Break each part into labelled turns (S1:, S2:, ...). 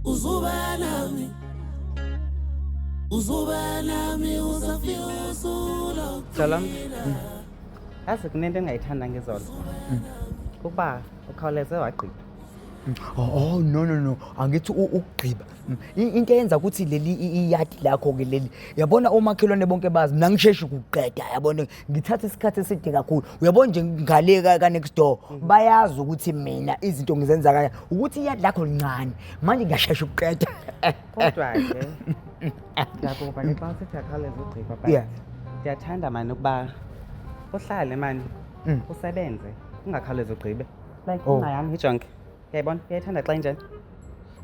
S1: Uzoba nami, uzoba nami uzafika usuku.
S2: Mhlolom, yazi kunento engayithanda ngezolo. Ukuba ukhawuleze wagqiba.
S3: Oh, oh no no no, angithi ukugqiba. Into eyenza ukuthi leli iyadi lakho ke leli. Yabona omakhelwane bonke bazi mina ngisheshi ukuqeda, yabona ngithatha isikhathi eside kakhulu. Uyabona nje ngale ka next door bayazi ukuthi mina izinto ngizenza kanje ukuthi iyadi lakho lincane. Manje ngiyashesha ukuqeda.
S2: Kodwa ke ndiyakuva ke xa usithi uyakhawuleza ugqiba but ndiyathanda mani ukuba uhlale mani usebenze ungakhawulezi ugqibe. Like ingca yam ijonge. Uyayibona? Uyayithanda xa injani?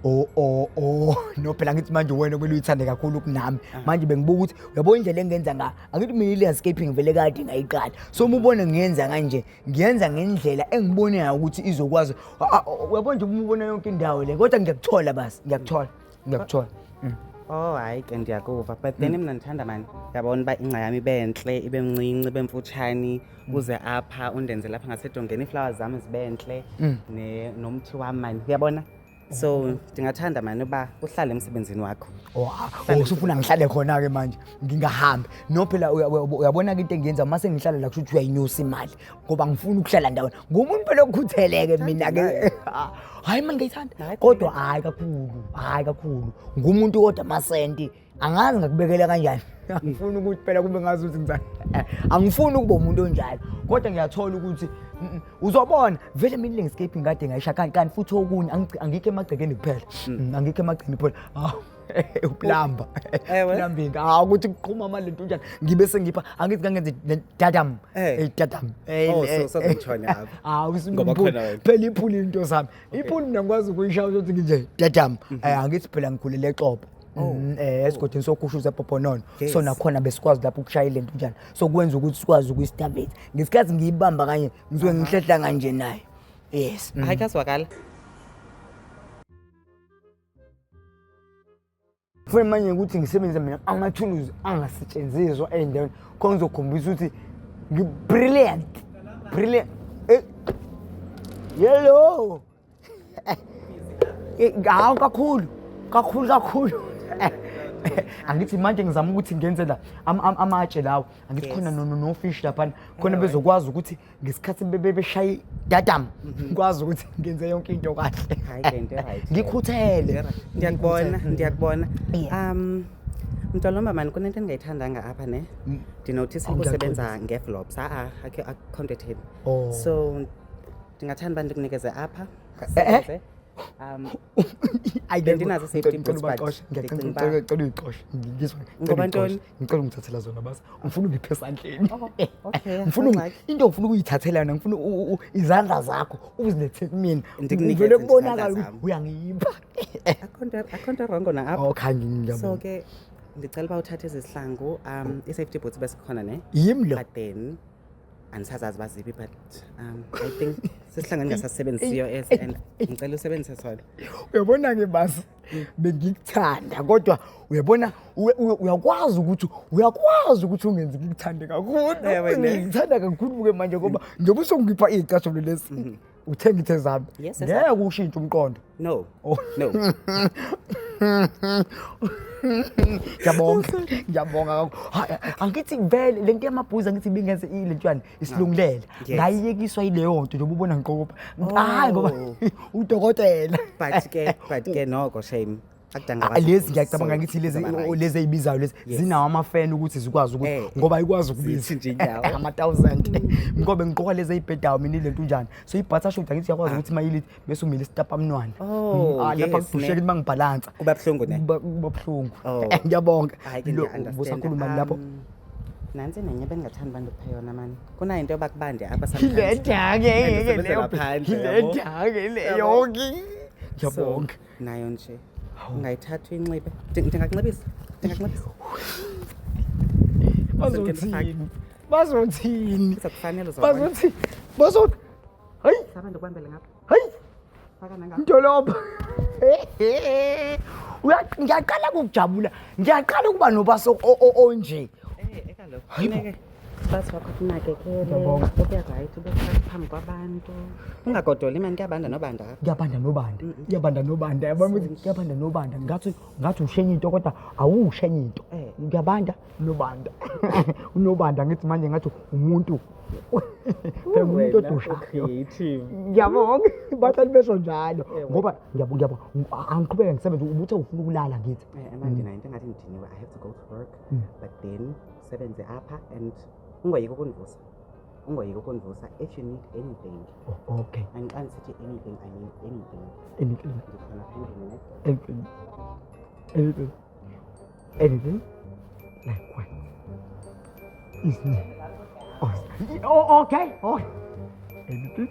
S3: Oh oh oh no, phela ngithi manje wena kumele uyithande kakhulu kunami. Manje bengibuka ukuthi uyabona indlela engenza ngayo. Angithi mina i-landscaping vele kade ngayiqala. So uma ubona ngiyenza kanje, ngiyenza ngendlela engibonayo ukuthi izokwazi. Uyabona nje uma ubona yonke indawo le, kodwa ngiyakuthola basi, ngiyakuthola. Ngiyakuthola.
S2: Oh hayi ke ndiyakuva, but then mna ndithanda mani yabona uba ingca yam ibe ntle, ibe mncinci, ibe mfutshane, uze apha undenze lapha ngasedongeni iiflowers zam zibe ntle nomthi wam mani, uyabona? So ndingathanda mani uba uhlale emsebenzini wakho.
S3: Oh, oh, usufuna ngihlale khona-ke manje ngingahambi. No phela uyabona-ke into engiyenza uma sengihlala la kusho ukuthi uyayinyusa imali ngoba ngifuna ukuhlala ndawonye. Ngumuntu phela okhutheleke mina-ke. Hhayi mani ngiyayithanda. Kodwa hhayi kakhulu, hhayi kakhulu. Ngumuntu kodwa amasenti angazi ngakubekela kanjani. Angifuni ukuthi phela kube ngazi ukuthi ngizani. Angifuni ukuba umuntu onjalo. Kodwa ngiyathola ukuthi uzobona vele mina landscaping kade ngayisha kanti futhi okunye angikho emagcekeni kuphela. Angikho emagcekeni kuphela. Hawu, uplamba. Plumbing. Hawu ukuthi kuqhuma manje lento njani. Ngibe sengipha angithi ngangenze dadam. Dadam.
S2: Oh, so sazongitshona apha.
S3: Hawu,
S2: Ngoba khona wena.
S3: Phela iphuli into zami. Iphuli mina ngikwazi ukuyishaya ukuthi nginje dadam. Angithi phela ngikhulele eXopo. Esigodini sokhushuza ePoponono. So nakhona besikwazi lapho ukushaya lento njani. So kwenza ukuthi sikwazi ukuyistabate. Ngesikhathi ngiyibamba kanye ngisuke ngihlehla kanje nayo. Yes.
S2: Hayi kuyazwakala.
S3: Kufanele manje ukuthi ngisebenzise mina amathuluzi angasetshenziswa ey'ndaweni khona ngizokhombisa ukuthi ngi-brilliant. Brilliant. Hello. Hawu kakhulu. Kakhulu kakhulu. Angithi manje ngizama ukuthi ngenze la amatshe lawo. Angithi khona no fish laphana. Khona bezokwazi ukuthi ngesikhathi beshaya dadam ngikwazi ukuthi ngenze yonke into kahle.
S2: Hayi ke into right.
S3: Ngikhuthele.
S2: Ndiyakubona, ndiyakubona. Mntolomba mani kunento endingayithandanga apha ne. Ndinothisa
S3: Oh,
S2: ukusebenza ngeflops. A-a, akho nto etheni. So ndingathanda uba ndikunikeze apha. Sebenze.
S3: Ayi,
S2: Bendinazo i-safety
S3: ngicela
S2: boots, but
S3: ubaqoshe. Ngiyacela,
S2: ndicinga uba
S3: ngicela, ngicela uyixoshe. Ngizwe, ngicela
S2: Ngoba
S3: uyixoshe.
S2: ntoni?
S3: Ngicela ungithathela zona basa. Ngifuna ungiphe esandleni.
S2: Oh, okay,
S3: Ngifuna
S2: angxaki.
S3: into ngifuna ukuyithathela yona, ngifuna izandla zakho uzilethe kumina.
S2: Ndikunikeze
S3: Uvele
S2: nje
S3: kubonakala
S2: izandla
S3: ukuthi
S2: zam.
S3: uyangipha.
S2: Akho nto, akho nto rongo na apha.
S3: Okay, ngiyabonga.
S2: So ke ndicela uba uthathe ezi zihlangu, i-safety boots besikhona ne.
S3: Yimi lo.
S2: But then andisazazi uba ziphi, but I think sisihlangu endingasasebenzisiyo esi and ngicela usebenzise sona.
S3: Uyabona ke basi, bengikuthanda kodwa uyabona uyakwazi ukuthi ungenzi ngikuthande kakhulu.
S2: Ewe, ne.
S3: Ngikuthanda kakhulu ke manje ngoba njengoba usungipha iy'cathulo lezi, uthenga ithe zami.
S2: Yes, yes,
S3: Ngeke ushintshe umqondo.
S2: No.
S3: Oh.
S2: No.
S3: Ngiyabonga. Ngiyabonga kakhulu. Hayi, angithi vele lento yamabhuzi angithi ibingenze ilentwana isilungulela. Ngayiyekiswa yileyo nto njengoba ubona ngiqopa. Hayi ngoba udokotela.
S2: But ke noko shame. Akudanga
S3: Lezi ngiyacabanga ngithi lezi lezi ezibizayo lezi zinawo amafeni ukuthi zikwazi ukuthi ngoba ayikwazi ukubiza
S2: Zithi nje inyawo.
S3: ama-1000. Ngoba ngiqoka lezi ezibhedayo mina ilento njani. So i-butter shoot angithi uyakwazi ukuthi mayilithi bese umile isitapamnwana.
S2: Oh,
S3: Lapha
S2: yes,
S3: kudusheka
S2: ne.
S3: ukuthi mangibhalansa.
S2: Kuba buhlungu ne?
S3: Kuba buhlungu.
S2: Oh.
S3: Ngiyabonga.
S2: Hayi ke
S3: Lo,
S2: ndiya-understand.
S3: ubusakhuluma lapho.
S2: Nantsi nenye bendingathanda uba ndikuphe yona mani. Kunayo into yoba kubande apha sometimes.
S3: Ile-ke,
S2: And
S3: leyo.
S2: usebenzela phandle, yabo.
S3: Ile-ke leyo
S2: Yabo.
S3: ke. Ngiyabonga.
S2: So, nayo nje. Ungayithatha uyinxibe. Ndingakunxibisa. Ndingakunxibisa.
S3: Bazothini? Bazothini?
S2: Izakufanele uzobona.
S3: Bazothini? Bazothi hayi.
S2: Hlaba ndikubambele ngapha.
S3: Hayi.
S2: Faka nangapha.
S3: Ndolobha. Ngiyaqala ukujabula. Ngiyaqala ukuba nobaso onje.
S2: Kaloku.
S3: Hayibo.
S2: Funeke. Ubasi wakho akunakekele.
S3: Ngiyabonga.
S2: Ube right, ube fast phambi kwabantu. Ungagodoli mani, kuyabanda nobanda apha.
S3: Kuyabanda nobanda, kuyabanda nobanda, yabona ukuthi kuyabanda nobanda, ngathi ushenye into kodwa awushenye into. Kuyabanda nobanda. Unobanda ngithi manje ngathi umuntu. Phela umuntu odushayo.
S2: Creative.
S3: Ngiyabonga, bahlali besho njalo. Ngoba ngiyabonga, angiqhubeke ngisebenze, ubuthe ufuna ukulala ngithi.
S2: Manje nayo into engathi ngidiniwe, I have to go to work. But then sebenze apha and ungoyiki ukundivusa. Ungoyiki ukundivusa if you need anything.
S3: Oh, okay.
S2: And xa ndisithi anything, I mean anything.
S3: Anything.
S2: Ndikhona apha endlini, ne?
S3: Anything. Anything. Anything. Like what? Is me. Oh, okay. Okay. Anything.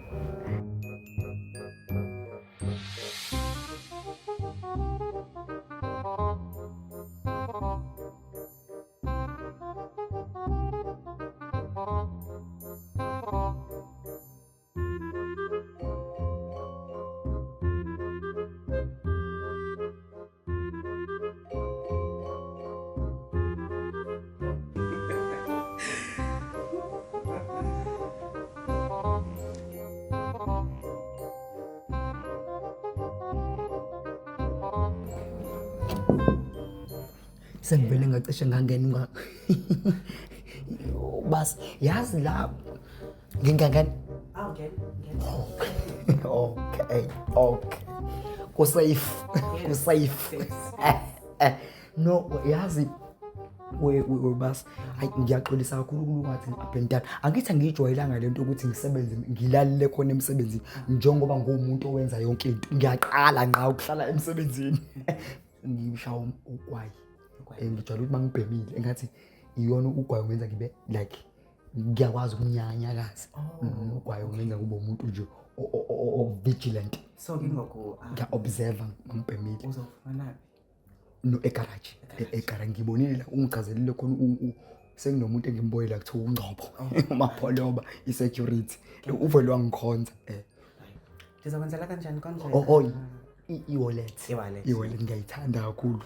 S3: Sengivele ngacishe ngangena unga bas yazi la ngingangena.
S2: Okay.
S3: Okay, okay, kusafe, kusafe. No, yazi we bas, hayi ngiyaxolisa kakhulu kulungathi up and down. Angithi angiyijwayelanga lento ukuthi ngisebenze ngilalele khona emsebenzini njengoba ngumuntu owenza yonke into. Ngiyaqala ngqa ukuhlala emsebenzini. Ngishaya ugwayi. Ngijwayele ukuthi mangibhemile engathi iyona ugwayi ungenza ngibe like ngiyakwazi ukunyanyakaza. Ugwayi ungenza kube umuntu nje o vigilant.
S2: So ke ngoku
S3: ngiya-observe ngibhemile.
S2: Uzofumana phi?
S3: No, egaraji. Egaraji ngibonile la ungichazelile khona senginomuntu engimboyela kuthiwa uNgcobo. Umapholoba i-security. Uvele wangikhonza.
S2: Ndizokwenzela kanjani konje?
S3: Oh, i-wallet.
S2: I-wallet.
S3: I-wallet ngiyayithanda kakhulu.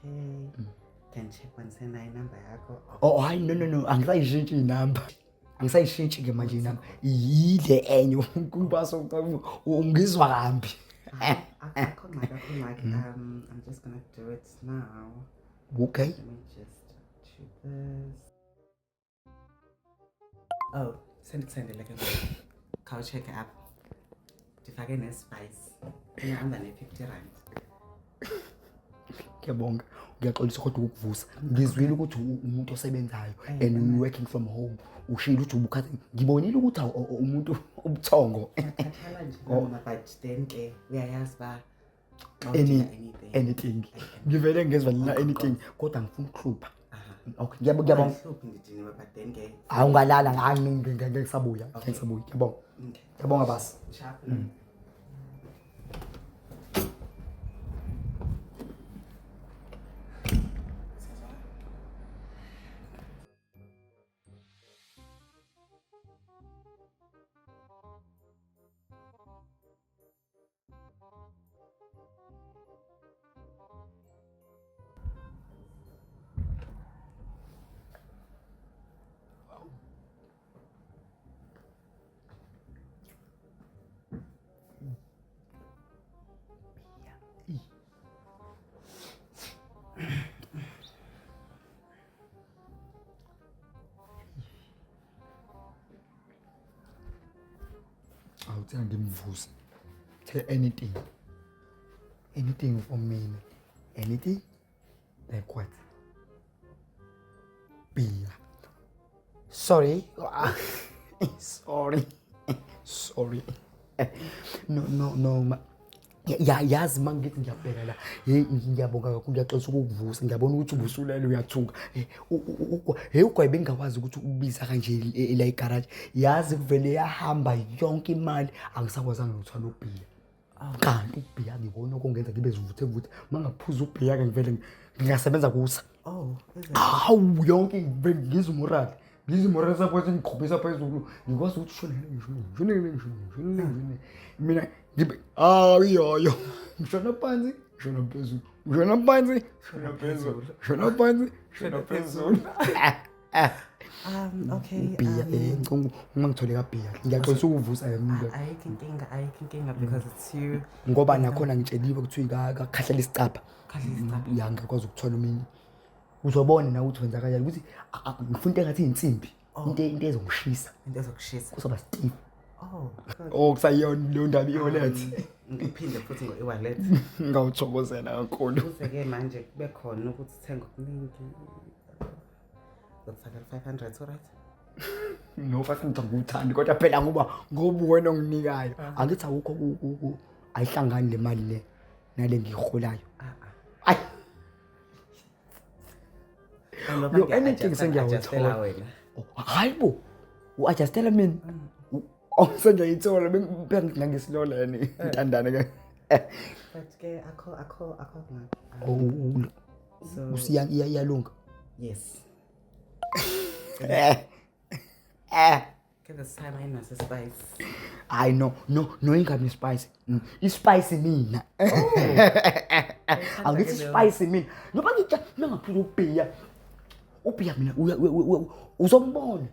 S2: Okay. Can check once nayo inamba yakho.
S3: Oh, hayi no no no, angisayishintshi inamba. Angisayishintshi ke manje inamba. Yile enye kubaso ungizwa kambi.
S2: Akho ngxaki, akho ngxaki. I'm just gonna do it now.
S3: Okay.
S2: Let me just do this. Oh, sendikusendele ke ngoku. Khawutsheke apha. Ndifake nespice. Ihamba ne-50 rand.
S3: Ngiyabonga. Ngiyaxolisa kodwa ukukuvusa. Ngizwile ukuthi umuntu osebenzayo and you working from home. Ushilo ukuthi ubukhathi. Ngibonile ukuthi umuntu ubuthongo.
S2: Ngiyakhathala nje mama, but then ke uyayazi ba xa udinga anything.
S3: Anything. Ngivele ngezwa lina anything kodwa ngifuna ukuhlupha. Okay, ngiyabonga.
S2: Ungahluphi ndidiniwe, but then ke
S3: Hayi ungalala, hayi ngeke ngisabuya. Ngeke ngisabuya. Ngiyabonga.
S2: Okay.
S3: Ngiyabonga basi.
S2: Sharp.
S3: Awuthi angimvuse. Tell anything. Anything for me. Anything? Like what? Beer. Sorry. Sorry. Sorry. No, no, no. Yazi mangithi ngiyabheka la. Hey, ngiyabonga kakhulu, ngiyaxolisa ukukuvusa. Ngiyabona ukuthi ubusulele uyathuka. Hey, ugwayi bengingakwazi ukuthi ubiza kanje la egarage. Yazi kuvele yahamba yonke imali, angisakwazanga nokuthwala ubhiya. Kanti ubhiya ngibona okungenza ngibe zivuthe vuthe. Mangaphuza ubhiya ke ngivele ngingasebenza kusa.
S2: Oh, is it?
S3: Hawu, yonke ngizwe umorali. Ngizwe umorali support ngiqhubisa phezulu. Ngikwazi ukuthi ushone ngishone ngishone ngishone ngishone ngishone. Mina ngibe hayi yoyo. Ngishona phansi, ngishona phezulu. Ngishona phansi, ngishona phezulu. Ngishona phansi, ngishona phezulu.
S2: Okay.
S3: Ubhiya ngicela uma ngithole kabhiya ngiyaxolisa ukuvusa mina.
S2: Ayikho inkinga, ayikho inkinga because it's you.
S3: Ngoba nakhona ngitsheliwe kuthiwa kakhahlela isicabha.
S2: Khahlela isicabha.
S3: Ya, ngiyakwazi ukuthola omunye. Uzobona nawe ukuthi wenza kanjani ukuthi ngifuna into engathi insimbi, into ezongishisa.
S2: Into ezokushisa.
S3: Kuzoba stiff.
S2: Oh.
S3: Oh, kusayona leyo ndaba i-wallet.
S2: Ngiphinde futhi ngo-e-wallet.
S3: Ngawuthokozela kakhulu.
S2: Kuze-ke manje kube khona ukuthi sithenge okuningi. Ngizokufakela 500, alright?
S3: No, 500 angikuthandi kodwa phela ngoba wena onginikayo. Angithi awukho ayihlangani le mali le nale ngiyiholayo. Ayi. Lo anything sengiyawuthola. Hayi bo. U-adjustela mina. Oh, sengiyayithola bengingangisilola yani intandane ke.
S2: But ke akho ngapha.
S3: Oh,
S2: so
S3: usiya iyalunga.
S2: Yes. Ke this time ayinaso spice.
S3: Hayi no ingabi spice. I-spice mina. Angithi spice mina. Ngoba ngitya nangaphuza ubhiya. Ubhiya mina uzombona.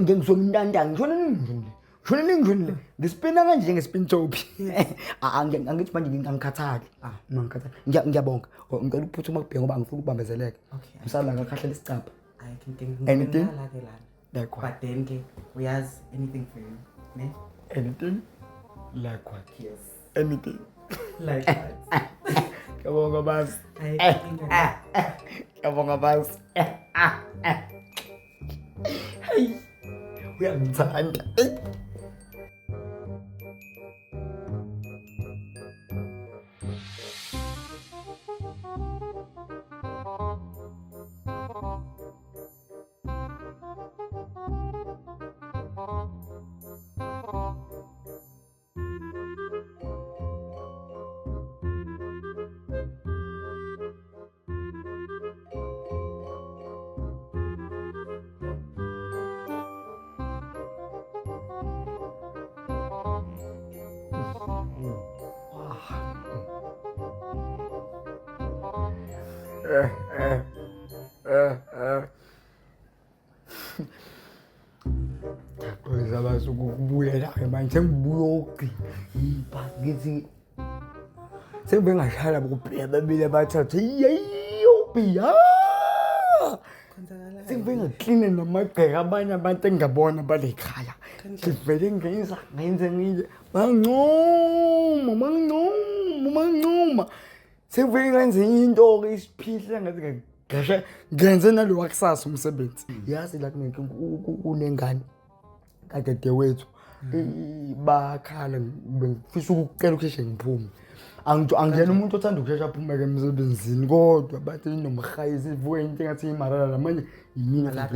S3: Ngizomntanda ngishona nini. Shona ningishonile. Ngispina kanje njenge-spin top. Angithi manje ngingangikhathali. Ngangikhathali. Ngiyabonga. Ngicela ukuphuthuma kubheka ngoba angifuni ukubambezeleka.
S2: Okay.
S3: Ngisala ngakhahlela isicabha.
S2: Ayikho inkinga.
S3: Anything?
S2: Like what? But then ke uyazi anything for you, ne?
S3: Anything? Like what?
S2: Yes.
S3: Anything.
S2: Like what?
S3: Ngiyabonga basi. Ngiyabonga basi. Hey. Uyangithanda. Sengibengashaya bokubhiya babili abathathu yeyobhiya sengibengaklina namagceke abanye abantu engingabona bale khaya ngivele ngenza ngenze bancoma sengivele ngenze into-ke isiphihla ngathi ngashe ngenze nalo wakusasa umsebenzi. Yazi la kunenkinga kunengane kadadewethu bakhala bengifisa ukucela ukusheshe ngiphume. Angiyena umuntu othanda ukusheshe aphumeke emsebenzini kodwa bathi inomhayizo ivuke into engathi imarala manje yimina.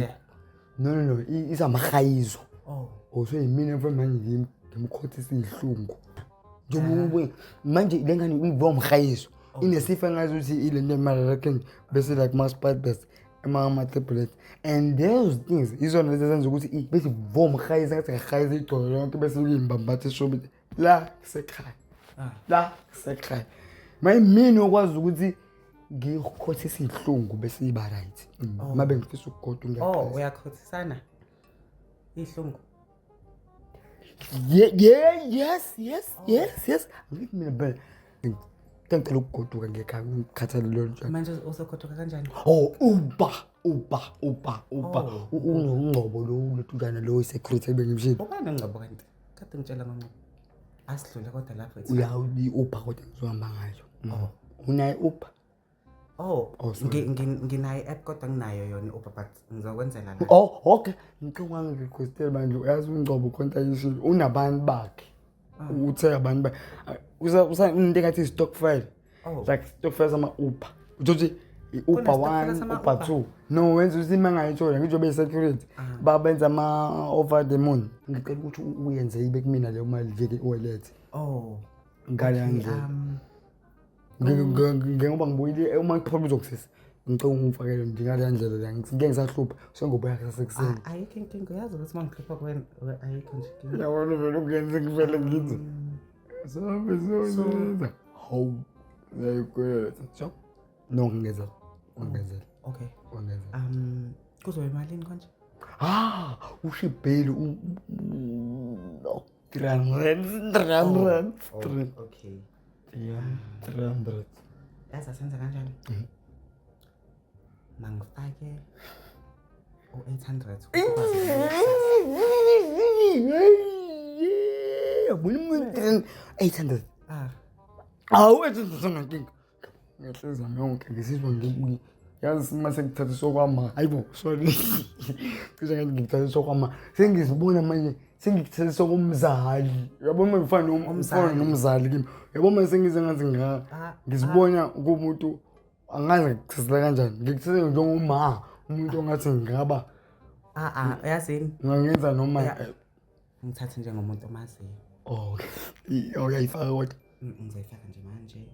S3: No isamahayizo. Oh so yimina mfana manje ngimkhothisa ihlungu. Njengoba manje le ngane uyivuka umhayizo. Inesifo engazi ukuthi ile nto emarala kenje bese like ma-spiders ama-tablet and those things izona lezi ezenza ukuthi bese vomhayiza ngathi ngahayiza igcolo lonke bese uyimbambatha eshobi la kusekhaya. La kusekhaya. Mayimini okwazi ukuthi ngikhothise ihlungu bese iba right. Mabe ngifisa ukugoda ngiyaqala.
S2: Oh, uyakhothisana ihlungu.
S3: Yeah, yes. Angithi mina phela ngicela ukugoduka ngekhaya ngikhathalele njalo.
S2: Manje uzogoduka kanjani?
S3: Oh, Uber. Unongcobo lo lethukana lo security bengimshilo.
S2: Ubani ongcobo kanti? Kade ngitshela ngongcobo. Asidlule kodwa lapho.
S3: Uya i-Uber kodwa ngizohamba ngayo. Unayo i-Uber?
S2: Oh, nginayo i-app kodwa nginayo yona i-Uber but ngizokwenzela la.
S3: Oh, okay. Ngicela ungangirequestele manje uyazi ungcobo khonta yishilo unabantu bakhe. Uthe abantu bakhe. Usa into engathi i-stock file. Like stock file sama Uber. Uthi i-Uber 1, Uber 2. No, wenza ukuthi mangayithola ngizobe i-security. Babenza ama over the moon. Ngicela ukuthi uyenze ibe kumina leyo mali nje ke-wallet.
S2: Oh.
S3: Ngale ndlela. Njengoba ngibuyile uma ngiphola uzokusisa. Ngicela ungifakele nje ngale ndlela la ngike ngisahlupha sengobuya kusasekuseni.
S2: Ayikho inkinga uyazi ukuthi mangihlupha kuwena ayikho nje inkinga.
S3: Yabona vele ukuyenza ngivele ngithi. Sabe so. Hawu. Ngiyayikwenza. So no ngingezela.
S2: Okay.
S3: Ungenzela.
S2: Kuzoba imalini konje?
S3: Ah, ushibheli 300 300
S2: Oh, okay.
S3: Yeah, 300.
S2: Yazi asenza kanjani? Mangifake u-800.
S3: Yabona umuntu 800.
S2: Ah,
S3: Awu 800 songankinga. Ngiyahleza yonke ngisizwa ngibuye. Yazi uma sengithatha sokwama, hayibo, sorry. Cishe ngathi ngithatha sokwama. Sengizibona manje sengikuthatha sokomzali. Uyabona manje ufana ufana nomzali kimi. Uyabona manje sengize ngathi nga ngizibona kumuntu angazi ngikuchazela kanjani. Ngikuchazela njengoma umuntu ongathi ngingaba
S2: ah ah, uyazini?
S3: ngingenza noma
S2: Ngithathe njengomuntu omaziyo.
S3: Oh, uyayifaka kodwa.
S2: Ngizoyifaka nje manje.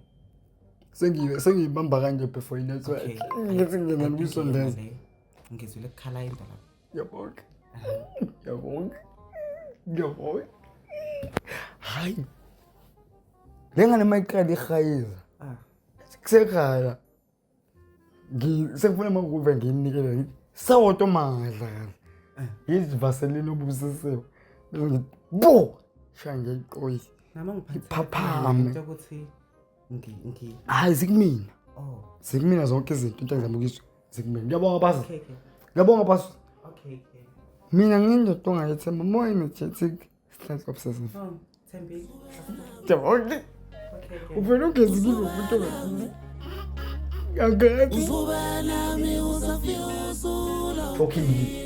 S3: Sengiyibamba kanje before i-network.
S2: Okay.
S3: Ngithi ngena
S2: I think
S3: ukuyisondeza.
S2: iyona le. Ngizwile kukhala into lapha.
S3: Ngiyabonga. Ngiyabonga. Ngiyabonga. Hayi. Le ngane mayiqala ihayiza.
S2: Ah.
S3: Kusekhala. Sengifuna makuve ngiyinikele ngithi sawoto madla. Ngithi Vaseline obusisiwe. Bese ngithi bo shaya ngeqoyi.
S2: Nami ngiphathe
S3: Ngiphaphame.
S2: into yokuthi ngi ngi
S3: Hayi zikumina.
S2: oh
S3: Zikumina zonke izinto into engizama ukuyizwa. Zikumina. Ngiyabonga basi.
S2: okay okay.
S3: Ngiyabonga basi.
S2: Okay okay.
S3: Mina ngiyindoda ongayethemba more energetic slight obsessive.
S2: Oh, Thembi.
S3: Ngiyabonga.
S2: Okay okay.
S3: Uvele ungezi kimi umuntu ongathi. Angazi.
S1: Ube nami uzofika usulo
S3: Okay.